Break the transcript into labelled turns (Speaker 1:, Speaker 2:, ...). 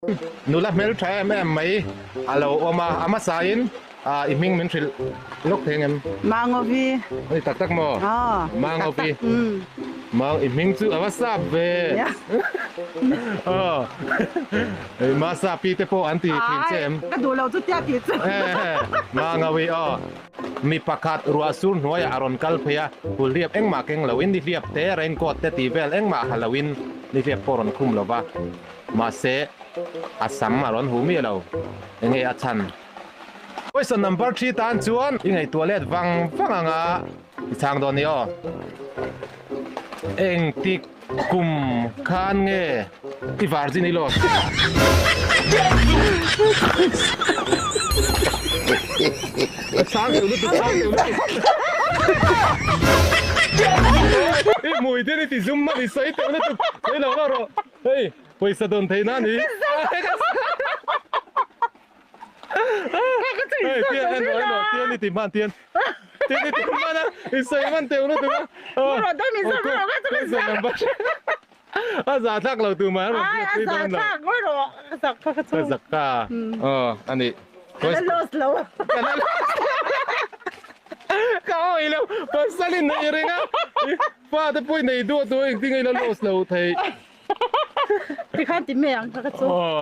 Speaker 1: Nula hmel tha em em mai a lo awm a, a hmasa in i hming min hrilh lawk thei ngem?
Speaker 2: Mangovi.
Speaker 1: Ani tak tak maw?
Speaker 2: Aw.
Speaker 1: Mangovi. Mang i hming chu a va sap ve. Aw. Ma sapi te pawh an ti thin che em?
Speaker 2: Ka duh lo chu tia tih chu.
Speaker 1: Mangovi aw. Mi pakhat ruah sur hnuaiah a rawn kal phei a, hulhliap engmah keng loin nihliap te, raincoat te tih vel engmah ha loin nihliap pawh rawn khum lo va. Mahse, a sam a rawn huh miah lo. Enge a chhan? Question number thi tan chuan i ngaihtuah let vang vang anga i chhang dawn ni aw. Engtik kum khan nge i virgin i lost? A chhang deuh lutuk, chhang deuh lutuk. I hmui te ni ti zum man i sawi teuh lutuk. Sawi lo lo rawh. Hei, pawisa dawn theih na ni. Hei, tian en rawh, en rawh, tian i ti hman, tian. Tian i ti hman a, i sawi hman teuh lutuk a. A zah thlak lo tu mah a rawn hriat pui dawn lo.
Speaker 2: A zah thlak
Speaker 1: ka zak ta. Aw, a ni.
Speaker 2: Ka la lost lo.
Speaker 1: Ka la lost lo. Ka awih lo, pasal in nei reng a. Fa te pawh i nei duah duah engtin nge i la lost lo thei.
Speaker 2: Tikhan ti mai ang kha ka chu.
Speaker 1: Aw.